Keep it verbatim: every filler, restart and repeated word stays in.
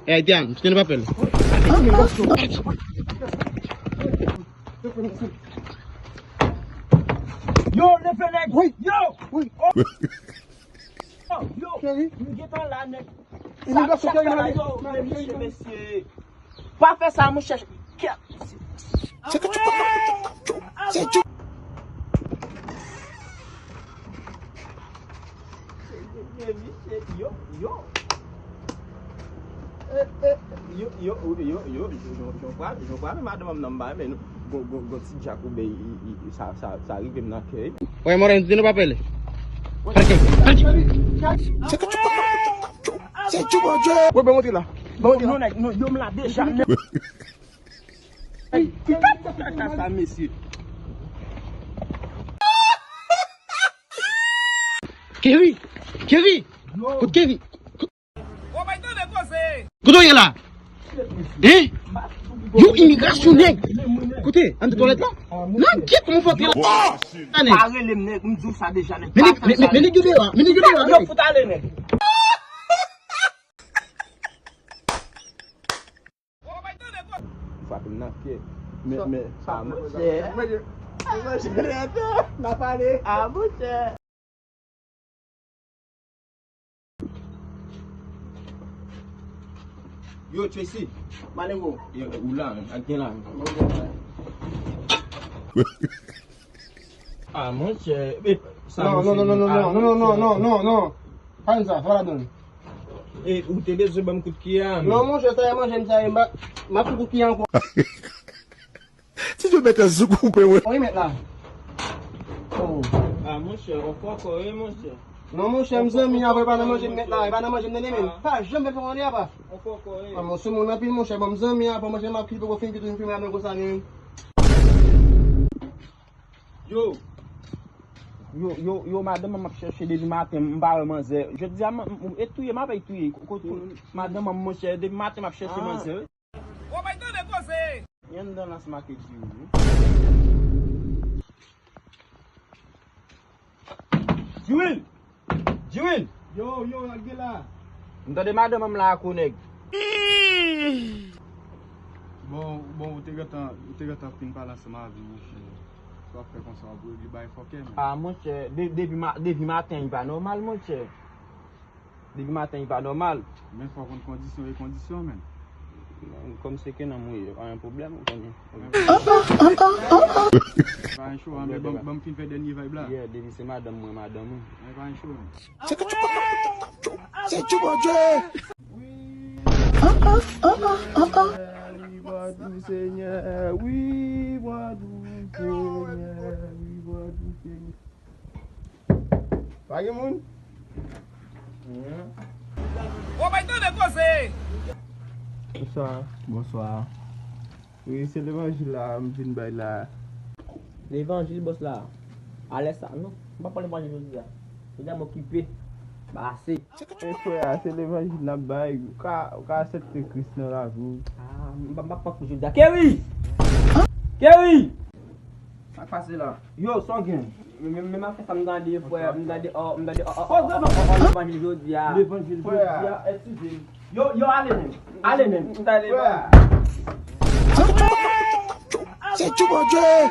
Hey, Diane, je ne m'appelle. Yo, leve nèg. Wi. Yo. Wi. Oh. Oh, yo. Cheri. Nou gentan la, nèg. Imigrasyon, sa, Cheri, sa, mande, yo, mande, mesye, Cheri, mesye. Pa fè sa, monchè. Kè. Yo, yo. Eh, eh, yo, yo, yo, yo, yo, yo, yo, yo, pa, yo pa, men madanm nan m ba, men go, go, go ti djakoube, i, i, i, sa, sa, sa rive m nan kè. Oye, Moreno, tú tienes papeles. Para que, para que. Oye, vamos a tirar. Vamos a tirar. Non, nèg, non, yo m la deja. Ay, kaka sa, mesye. Kerry! Kerry! Kote Kerry? Kote w ye la? Hein? Yo, imigrasyon, nèg! Kote? Anndan twalèt la? Nan, kèt, kòman fè antre la? Sa, nèg. Pa rele m, nèg, m di w sa deja, nèg. Men nèg, men, men nèg yo deyò, men nèg yo deyò, nèg. Yo fout ale, nèg. Frape m nan kè. Men, men, sa, monchè. Monchè, n ap pale. Ah, monchè. Yo, Tracy. Malengo. Yo, ou la, ak gen la. Ah, monchè. Non, non, non, non, non, non, non, non, non, non, non. Pa di sa, fè pa ladan. E, ou te bezwen ban m kout kiyè a, men. Non, monchè, sa e manje m, sa e, m pa, m ap fè kout kiyè ankò. Ti Dye mete zouk ou kwe, wi. Wi, mèt la. Oh. Ah, monchè, ou fò kò, wi, monchè. Non, monchè, m zanmi, apa, e pa nan manje m mèt la, e pa nan manje m nan, men. Pa janm fè fè manje, apa. Ou fò kò, wi. Ah, monchè, moun anpil, monchè, bon, m zanmi, apa, manje m ap kite, poko fin kite, fin fè m konsa, men. Yo. Yo, yo, yo, madanm an m ap chèche depi maten, m pa wè manzè. Jodi a, m, m, e touye, m apèy touye. Ko-, ko-, madanm an, monchè, depi maten m ap chèche manzè, wi. Ou bay tande koze! Yon anndan la se make Djiwil, wi. Djiwil! Djiwil! Yo, yo, sa k gen la? M tande madanm an m la ak ou, nèg. Bon, bon, ou te gentan, ou te gentan fin pale ansanm avè m, monchè. Sa w ap fè konsa, w ap regle bagay fòkè, men. Ah, monchè, de-, depi ma-, depi maten, li pa nòmal, monchè. Depi maten, li pa nòmal. Men fò w konn kondisyon e kondisyon, men. Kòm se ke nan mwen, pa gen pwoblèm, ou konnen. Pa gen cho, men ban m, ban m fin fè dènye vibe la. Yeah, depi se madanm mwen, madanm ou. Men pa gen cho, men. Se Dye, Bondye. Wi, Bondye, Senyè, wi, Bondye, Senyè, wi, Bondye, Senyè. Pa gen moun? Ou bay tande koze! Bonswa. Bonswa. Wi, se levanjil la, m vin bay la. Levanjil, bòs la? Alè sa, non. M pa pran levanjil jodi a. Jodi a m okipe. Pase. E frè a, se levanjil n ap bay. Ou ka, ou ka aksepte Kris nan lavi w. Ah, m pa, m pa pran kou jodi a. Kerry! Kerry! Sa k pase la? Yo, sa w gen? Men, men, men m ap fè sa, m tande, frè, m tande, oh, m tande, oh, oh, oh, oh, oh, levanjil jodi a. Levanjil jodi a, eskize m. Yo, yo, ale menm. Ale menm. M tande. Frè a. Se Dye, Bondye!